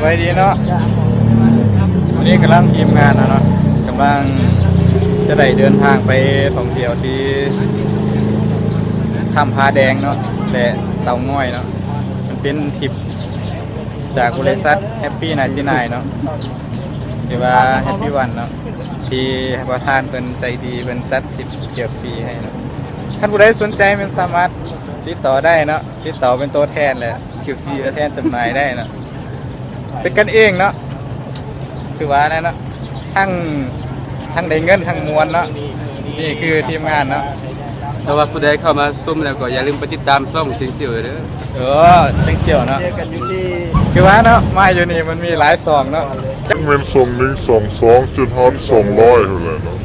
ສະບາຍດີເນາະ ວັນນີ້ກຳລັງທີມງານເນາະ ກຳລັງຈະໄດ້ເດີນທາງໄປທ່ອງທ່ຽວທີ່ຖ້ຳຜາແດງເນາະ ແລະ ເຕົາງອຍເນາະ ມັນເປັນທຣິບຈາກບໍລິສັດ Happy ໄນຕີໄນ ເນາະ ຫຼືວ່າ Happy One ເນາະ ທີ່ປະທານເພິ່ນໃຈດີ ເພິ່ນຈັດທຣິບທ່ຽວຟຣີໃຫ້ເນາະ ຄັນຜູ້ໃດສົນໃຈແມ່ນສາມາດຕິດຕໍ່ໄດ້ເນາະ ຕິດຕໍ່ເປັນຕົວແທນ ແລະ ທີວຟຣີ ແທນຈຳໜ່າຍໄດ້ເນາະ ເປັນກັນເອງເນາະ ຄືວ່າແຫຼະເນາະ ທັງ ທັງໄດ້ເງິນທັງມ່ວນເນາະ ນີ້ຄືທີມງານເນາະ ຖ້າວ່າຜູ້ໃດເຂົ້າມາຊົມແລ້ວກໍຢ່າລືມໄປຕິດຕາມຊ່ອງເສັງຊຽວເດີ ເອີ ເສັງຊຽວເນາະ ຄືວ່າເນາະ ມາຢູ່ນີ້ມັນມີຫຼາຍຊ່ອງເນາະ ຈັກແມ່ນຊ່ອງໜຶ່ງ ຊ່ອງສອງ ຈົນຮອດສອງຮ້ອຍພຸ້ນແຫຼະເນາະ.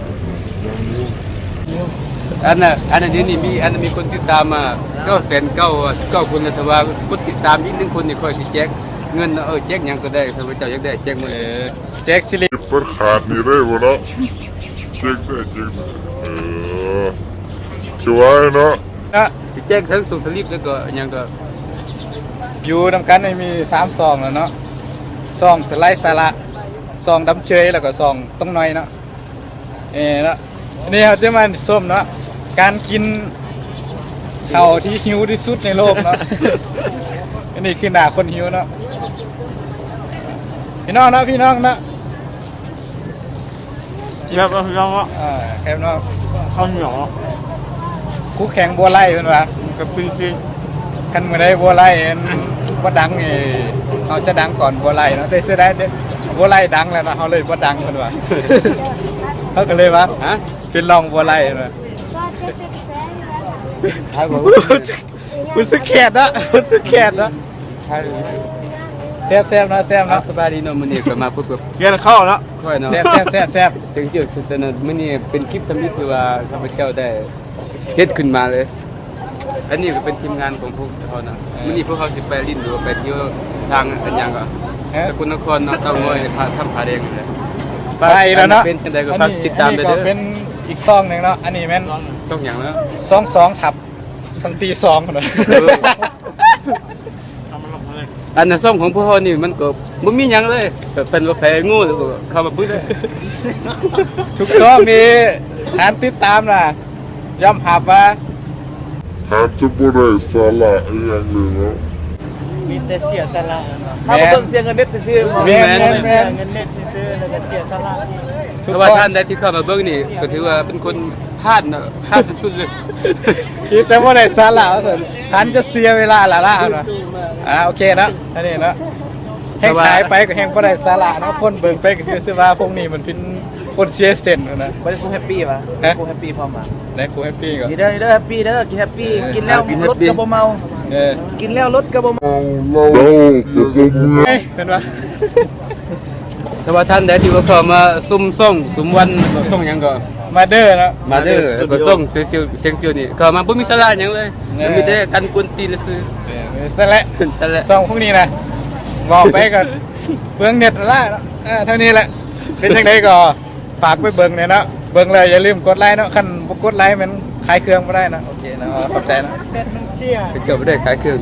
ອັນນ່າ ອັນນັ້ນດຽວນີ້ມີ ອັນນັ້ນມີຄົນຕິດຕາມມາເກົ້າແສນເກົ້າສິບເກົ້າຄົນ ແລ້ວຖ້າວ່າກົດຕິດຕາມອີກໜຶ່ງຄົນນີ້ ຂ້ອຍຊິແຈກເງິນເນາະ ເອີ ແຈກຫຍັງກໍໄດ້ ຂ້າພະເຈົ້າຢາກໄດ້ແຈກໝົດ ເອີ ແຈກສະລິບ ເປີດຂາດນີ້ໄດ້ບໍ່ເນາະ ແຈກໄດ້ ແຈກໄດ້ ເອີ ຄືວ່າເນາະ ເນາະ ຊິແຈກທັງຊ່ອງສະລິບ ແລ້ວກໍຫຍັງກໍ ຢູ່ນຳກັນນີ້ມີສາມຊ່ອງແລ້ວເນາະ ຊ່ອງສະໄລສາລະ ຊ່ອງດຳເຈີຍ ແລ້ວກໍຊ່ອງຕົງໜ້ອຍເນາະ. ເອີເນາະ ອັນນີ້ເຮົາຈະມາຊົມເນາະ ການກິນເຂົ້າທີ່ຫິວທີ່ສຸດໃນໂລກເນາະ ອັນນີ້ຄືໜ້າຄົນຫິວເນາະ ພີ່ນ້ອງເນາະ ພີ່ນ້ອງເນາະ ແຊບເນາະ ພີ່ນ້ອງເນາະ ເອີ ແຊບເນາະ ເຂົ້າໜຽວເນາະ ຄູ່ແຂ່ງບົວໄລເພິ່ນວ່າ ກັບປີ້ງຊີ ຄັນມື້ໃດບົວໄລອັນບໍ່ດັງນີ້ ເຮົາຈະດັງກ່ອນບົວໄລເນາະ ແຕ່ເສຍດາຍເດ້ ບົວໄລດັງແລ້ວເນາະ ເຮົາເລີຍບໍ່ດັງເພິ່ນວ່າ ເຮົາກໍເລີຍວ່າ ຮະ ເປັນລອງບົວໄລເນາະ ຮູ້ສຶກ ຮູ້ສຶກແຄ້ນເນາະ ຮູ້ສຶກແຄ້ນເນາະ ແຊບໆເນາະ ແຊບເນາະ ສະບາຍດີເນາະ ມື້ນີ້ກໍມາພົບກັບ ແກ່ນເຂົ້າເນາະ ຂ້ອຍເນາະ ແຊບໆໆ ເຊິ່ງຈຸດສຸດເນາະ ມື້ນີ້ເປັນຄລິບທຳອິດທີ່ວ່າຂ້າພະເຈົ້າໄດ້ ເຮັດຂຶ້ນມາເລີຍ ອັນນີ້ກໍເປັນທີມງານຂອງພວກເຮົານະ ເອີ ມື້ນີ້ພວກເຮົາຊິໄປຫຼິ້ນ ຫຼືວ່າໄປທ່ຽວທາງອັນຫຍັງກໍ ຮະ ສະກົນນະຄອນເນາະ ເຕົາງອຍ ຜາ ຖ້ຳຜາແດງນີ້ແຫຼະ ໄປແລ້ວເນາະ ອັນນັ້ນເປັນຈັ່ງໃດກໍຝາກຕິດຕາມໄດ້ເດີ ອັນນີ້ກໍເປັນອີກຊ່ອງໜຶ່ງເນາະ ອັນນີ້ແມ່ນຊ່ອງຫຍັງເນາະ ຊ່ອງສອງທັບ ສັນຕິສອງພຸ້ນນະ ເອີ ອັນນ່າ ຊ່ອງຂອງພວກເຮົານີ້ມັນກໍບໍ່ມີຫຍັງເລີຍ ເປັນວ່າແຜງູແລ້ວກໍເຂົ້າມາປຶ້ງເລີຍ ທຸກຊ່ອງນີ້ ການຕິດຕາມນະ ຍອມຮັບວ່າ ຫາຈະບໍ່ໄດ້ສາລະອີ່ຫຍັງເລີຍເນາະ ມີແຕ່ເສຍສາລະເນາະ ເຂົ້າມາເບິ່ງເສຍເງິນເນັດຊື່ໆ ແມ່ນໆໆ ເສຍເງິນເນັດຊື່ໆ ແລ້ວກໍເສຍສາລະ ຖ້າວ່າທ່ານໃດທີ່ເຂົ້າມາເບິ່ງນີ້ ກໍຖືວ່າເປັນຄົນ ພາດເນາະ ພາດສຸດໆເລີຍ ທີ່ຈະບໍ່ໄດ້ສາລະວ່າຊັ້ນ ທ່ານຈະເສຍເວລາຫຼາຍໆເນາະ ອ່າ ໂອເຄເນາະ ອັນນີ້ເນາະ ແຮ່ງຂາຍໄປກໍແຮ່ງບໍ່ໄດ້ສາລະເນາະ ຄົນເບິ່ງໄປກໍຄືຊິວ່າພວກນີ້ມັນເປັນຄົນເສຍເສັ້ນພຸ້ນນະ ບໍ່ໄດ້ຄູແຮັບປີ້ຫວາ ຮະ ຄູແຮັບປີ້ພ້ອມຫວາ ໄດ້ຄູແຮັບປີ້ກໍ ນີ້ເດີ ນີ້ເດີ ແຮັບປີ້ເດີ ກິນແຮັບປີ້ ກິນແລ້ວລົດກໍບໍ່ເມົາ ເອີ ກິນແລ້ວລົດກໍບໍ່ເມົາ ເມົາເຫຼົ້າກໍບໍ່ເມື່ອຍ ເອີ ເພິ່ນວ່າ ຖ້າວ່າທ່ານໃດທີ່ວ່າເຂົ້າມາຊົມຊ່ອງສຸມວັນ ຊ່ອງຫຍັງກໍ ມາເດີເນາະ ມາເດີ Mother Studio ກໍຊ່ອງເຊງຊຽວ ເຊງຊຽວນີ້ ເຂົ້າມາບໍ່ມີສາລະຫຍັງເລີຍ ເອີ ມີແຕ່ການກວນຕີນຊື່ໆ ເອີ ຊັ້ນແຫຼະ ຊັ້ນແຫຼະ ຊ່ອງພວກນີ້ນະ ເວົ້າໄປກໍເປືອງເນັດລະເນາະ ເອີ ເທົ່ານີ້ແຫຼະ ເປັນຈັ່ງໃດກໍຝາກໄປເບິ່ງແດ່ເນາະ ເບິ່ງແລ້ວຢ່າລືມກົດໄລເນາະ ຄັນບໍ່ກົດໄລແມ່ນຂາຍເຄື່ອງບໍ່ໄດ້ເນາະ ໂອເຄເນາະ ຂອບໃຈເນາະ ແບັດມັນເສຍ ເຂົາເຈົ້າບໍ່ໄດ້ຂາຍເຄື່ອງ